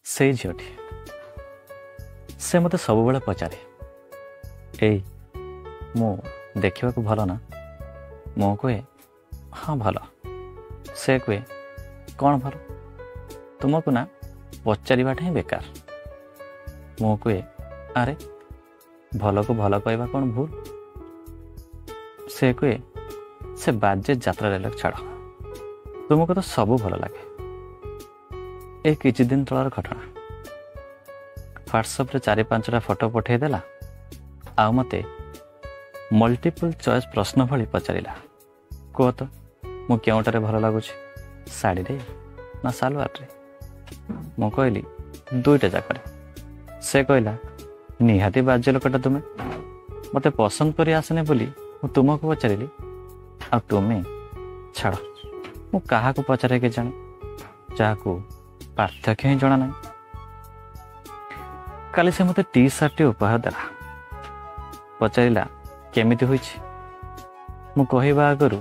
ସେଇ ଝିଅଟି ସେ ମୋତେ ସବୁବେଳେ ପଚାରେ, ଏଇ ମୁଁ ଦେଖିବାକୁ ଭଲ ନା? ମୁଁ କୁହେ ହଁ ଭଲ। ସେ କୁହେ କ'ଣ ଭଲ? ତୁମକୁ ନା ପଚାରିବାଟା ହିଁ ବେକାର। ମୁଁ କୁହେ ଆରେ ଭଲକୁ ଭଲ କହିବା କ'ଣ ଭୁଲ? ସେ କୁହେ ସେ ବାଜେ ଯାତ୍ରା ଡାଇଲଗ୍ ଛାଡ଼, ତୁମକୁ ତ ସବୁ ଭଲ ଲାଗେ। ଏ କିଛି ଦିନ ତଳର ଘଟଣା। ହ୍ୱାଟ୍ସଆପ୍ରେ 4 5ଟା ଫଟୋ ପଠାଇଦେଲା ଆଉ ମୋତେ ମଲ୍ଟିପୁଲ୍ ଚଏସ୍ ପ୍ରଶ୍ନ ଭଳି ପଚାରିଲା, କୁହ ତ ମୁଁ କେଉଁଟାରେ ଭଲ ଲାଗୁଛି, ଶାଢ଼ୀରେ ନା ସାଲୱାରରେ? ମୁଁ କହିଲି ଦୁଇଟା ଯାକରେ। ସେ କହିଲା ନିହାତି ବାଜ୍ୟ ଲୋକଟା ତୁମେ, ମୋତେ ପସନ୍ଦ କରି ଆସେନି ବୋଲି ମୁଁ ତୁମକୁ ପଚାରିଲି, ଆଉ ତୁମେ ଛାଡ଼, ମୁଁ କାହାକୁ ପଚାରେ କେଜାଣି, ଯାହାକୁ ପାର୍ଥକ୍ୟ ହିଁ ଜଣା ନାହିଁ। କାଲି ସେ ମୋତେ ଟି ସାର୍ଟଟି ଉପହାର ଦେଲା, ପଚାରିଲା କେମିତି ହୋଇଛି। ମୁଁ କହିବା ଆଗରୁ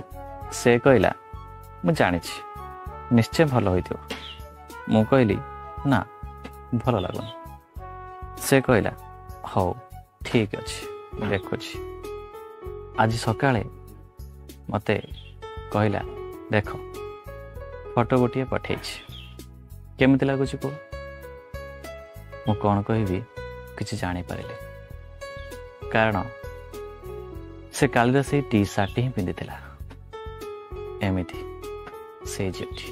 ସେ କହିଲା ମୁଁ ଜାଣିଛି ନିଶ୍ଚୟ ଭଲ ହୋଇଥିବ। ମୁଁ କହିଲି ନା ଭଲ ଲାଗୁନି। ସେ କହିଲା ହଉ ଠିକ୍ ଅଛି ମୁଁ ଦେଖୁଛି। ଆଜି ସକାଳେ ମୋତେ କହିଲା ଦେଖ ଫଟୋ ଗୋଟିଏ ପଠେଇଛି, କେମିତି ଲାଗୁଛି କୁହ। ମୁଁ କ'ଣ କହିବି କିଛି ଜାଣିପାରିଲି, କାରଣ ସେ କାଲିର ସେଇ ଟି ସାର୍ଟଟି ହିଁ ପିନ୍ଧିଥିଲା। ଏମିତି ସେଇ ଝିଅଟି।